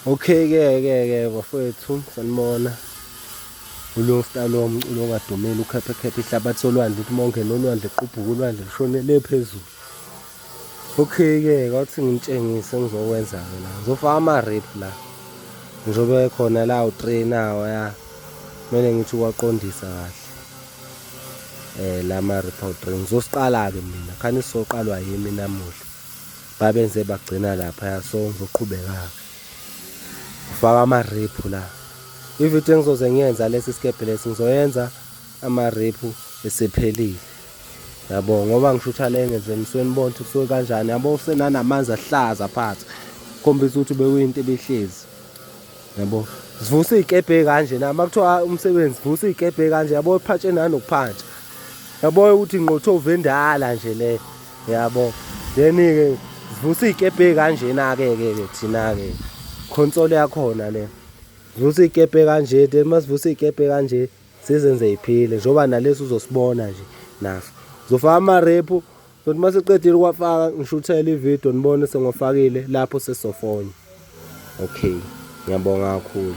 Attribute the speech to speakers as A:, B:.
A: Okay ke ke ke bafowethu sanibona. Ulungsta lo mculo ongadumile ukhephekhephe ihlabathi solwandle uthi uma ungena olwandle qubhuka ulwandle lushone le phezulu. Okay ke kwathi ngitshengise ngizokwenza ke la. Ngizofaka ama rip la. Njengoba ekhona la u3 nawo ya. Kumele ngithi uwaqondisa kahle. Eh la ma rip awu3 ngizosiqala ke mina. Khani sizoqalwa yimi namuhla. Babenze bagcina laphaya so ngizoqhubeka-ke. Ngifaka amariphu la. Ividiyo engizoze ngiyenza lesi sikebhe lesi ngizoyenza amariphu esephelile. Yabo ngoba ngishutha le ngenze nisuke nibone ukuthi kusuke kanjani. Yabo usenanamanzi ahlaza phansi. Khombisa ukuthi bekuyinto ebihlezi. Yabo. Sivusa iy'kebhe kanje na uma kuthiwa umsebenzi vusa iy'kebhe kanje yabo phantshe nanokuphantsha. Yabo ukuthi ngqothovu endala nje le. Yabo. Then-ke sivusa iy'kebhe kanjena-ke ke ke thina-ke. Console yakhona le. Sivusa iy'kebhe kanje then uma sivusa iy'kebhe kanje sizenze yiphile njengoba nalesi uzosibona nje naso. Uzofaka amarephu sothi uma siqedile ukuwafaka ngishuthele ividiyo nibone sengiwafakile lapho sesizofonya. Okay. Ngiyabonga kakhulu.